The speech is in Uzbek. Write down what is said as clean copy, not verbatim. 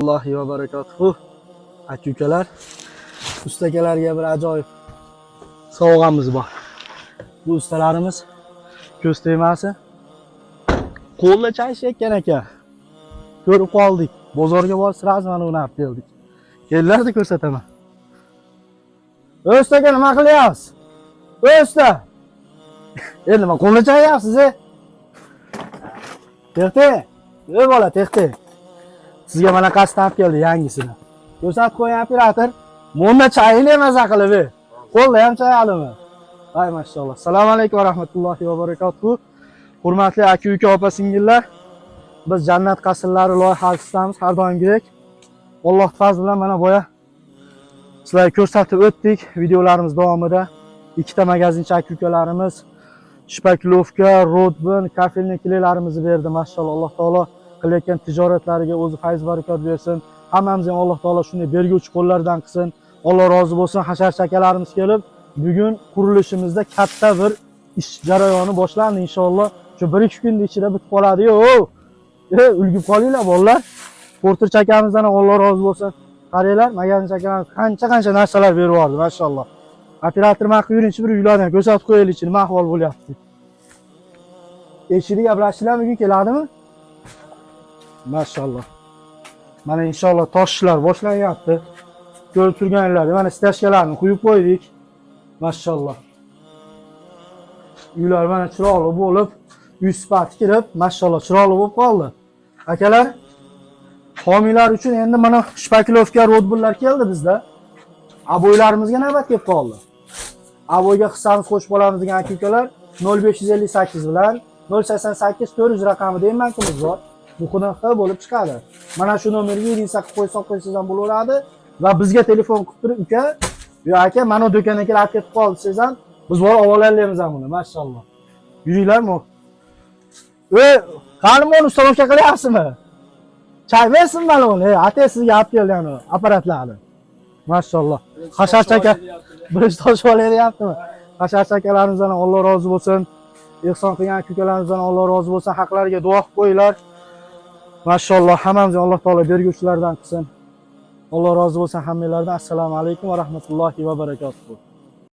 Allohi va barakatuhu. Aka ukalar, ustakalarga bir ajoyib sovg'amiz bor. Bu ustalarimiz, ko'z tegmasin, qo'lda chayishayotgan ekan. Ko'rib qoldik. Bozorga borib сразу mana uni olib keldik. Kelinglar, ko'rsataman. Usta aka, nima qilyapsiz? Usta. E, nima qo'lda chayapsiz, e? Texti. Ey bola, texti. Sizga mana qasddan olib keldi yangisini. Ko'rsatib qo'ying, operator. Bunda chayini maza qilib, e. Qo'lda ham chayadimi? Ay, mashalloh. Assalomu alaykum va rahmatullohi va barakatuh. Hurmatli aka, uka, opa, singillar. Biz Jannat qasrlari loyihasidamiz har doimgidek. Alloh fazli bilan mana boya sizlarga ko'rsatib o'tdik videolarimiz davomida. Ikkita magazinchi aka ukalarimiz шпаклёвка, rodbin, кафельный клей larimizni berdi. Mashalloh, Alloh taolo qilayotgan tijoratlariga o'zi fayz barakot bersin. Hammamizni ham Alloh taolo shunday berguvchi qo'llardan qilsin. Alloh rozi bo'lsin. Hasharchi akalarimiz kelib, bugun qurilishimizda katta bir ish jarayoni boshlandi inshaalloh. Shu 1-2 kunning ichida bitib qoladi-yu. E, ulgib qolinglar, bolalar. Portirchi akamizdan ham Alloh rozi bo'lsin. Qaranglar, magazinchi akalarimiz qancha-qancha narsalar berib yubordi, mashalloh. Operator, mana qilib yuringchi, bir uylarni ham ko'rsatib qo'yaylik, nima ahvol bo'lyapti. Eshikni gaplashishlar bugun keladimi? Mashalloh. Mana, inshaalloh, toshlar boshlanyapti. Ko'rib turganlar, mana стяжка larni quyib qo'ydik. Mashalloh. Uylar mana chiroyli bo'lib, uy sifati kirib, mashalloh, chiroyli bo'lib qoldi. Akalar, homiylar uchun endi mana шпаклёвка, rodbullar keldi bizda. Обой larimizga navbat kelib qoldi. Обой ga hissamiz qo'shib olamiz degan aka ukalar 0558 bilan 088 400 raqamida ham bankimiz bor. Buxini X bo'lib chiqadi. Mana shu nomerga единица qilib qo'ysa, qo'ysangiz ham bo'laveradi va bizga telefon qilib turib, "Uka, yo aka, mana do'konga kelib olib ketib qoldi", desangiz ham, biz borib olib olamiz ham uni, mashalloh. Yuringlarmi? E, qani, uni установка qilyapsizmi? Chaymaysiz mana uni, ata sizga olib keldi ani apparatlarni. Mashalloh. Hasharchi aka birinchi tosh olyaptimi? Hasharchi akalarimizdan Alloh rozi bo'lsin. Ehson qilgan aka ukalarimizdan Alloh rozi bo'lsin. Haqlariga duo qilib qo'yinglar. Mashalloh, hammamizni Alloh taolo berguvchilardan qilsin. Alloh rozi bo'lsin hammanglardan. Assalomu alaykum va rahmatullohi va barakatuh.